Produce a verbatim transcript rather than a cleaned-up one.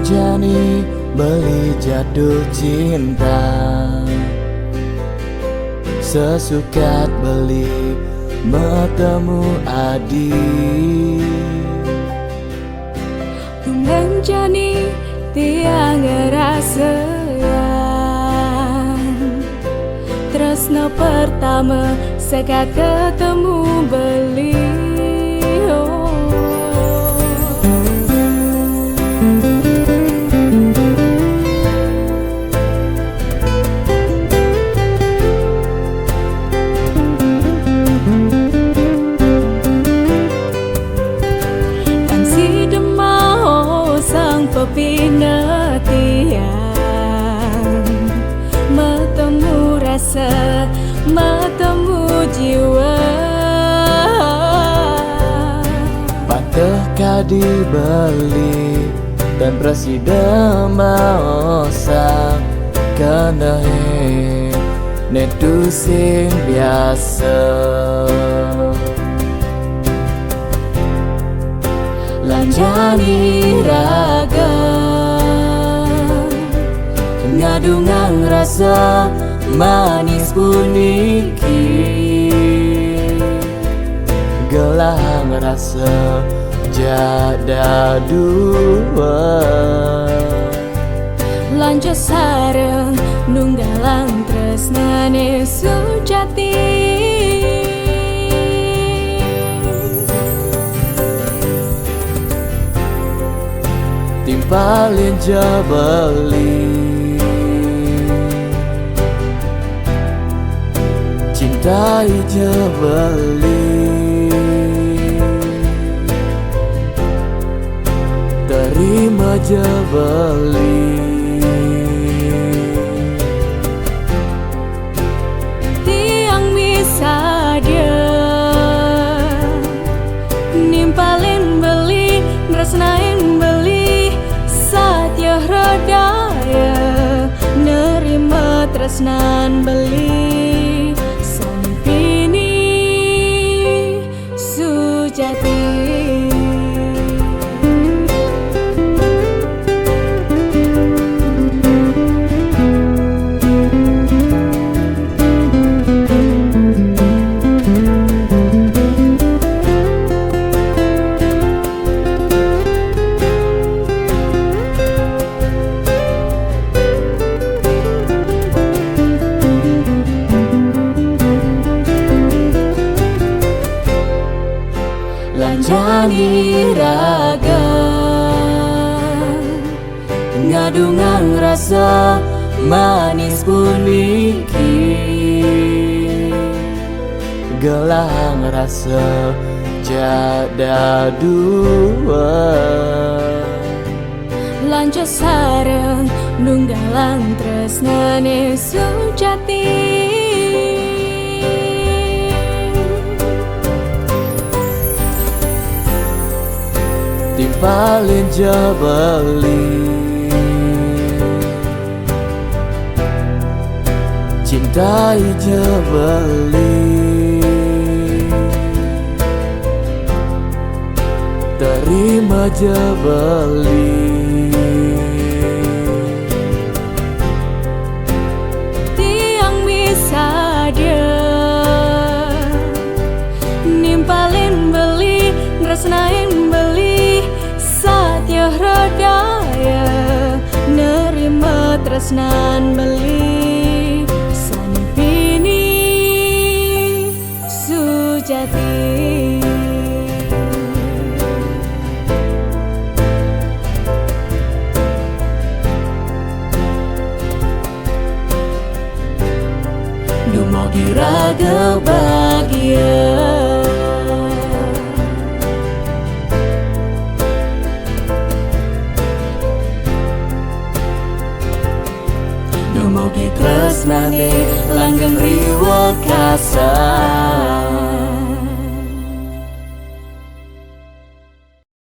Jani beli jatuh cinta, sesukat beli metemu adi. Tunang jani tiang ngerasakan tresna pertama sekat ketemu beli. Oh. Tang si demaho sang pepineh tiang, metemu rasa, metemu jiwa. Pateh kadi beli, dan prasida maosa, kenehe ne tusing biasa. Lan jani raga ngadungang rasa manis puniki, gelahang rasa jak dadua. Lan ja sareng nunggalang tresnane sujati. Timpalin ja beli, cintai ja beli, terima ja beli. Tiang misadia nimpalin beli, nresnain beli, satia hredaya nerima tresnan beli, sami bini sujati. Lan jani raga ngadungang rasa manis puniki, gelahang rasa jak dadua. Lan ja sareng nunggalang tresnane sujati. Timpalin ja beli, cintai ja beli, terima ja beli. Tiang misadia nimpalin beli, nresnain beli, satia hredaya nerima tresnan beli, sami bini sujati. Dumugi raga bagia. Dumugi tresnane langgeng ri wekasan.